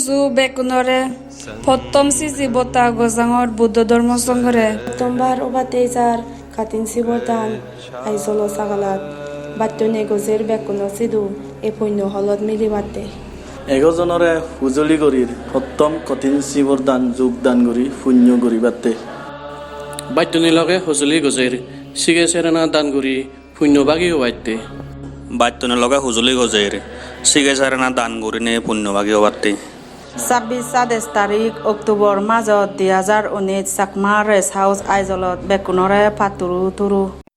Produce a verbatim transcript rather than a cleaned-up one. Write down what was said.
Ju bekkunore, pottom siji botta gojangor Buddho Dhormo Songhore. Pottombar obatte jar Kathin Sibor Dan Aizawl sagalat, battune gojer bekkuno sidu ei punno holot milibatte. Egojonore hujuli gorir, pottom Kathin Sibor Dan jug dan guri punno guribatte. Battune loge hujuli gojer, sige serena dan guri punno bagi obatte. Battune loge hujuli gojer, sige serena dan gurine punno bagi obatte. Sabbis sadais tarik October majot di hajar unis, Chakma Rest House Aizawl-ot bekkunore patturu turu.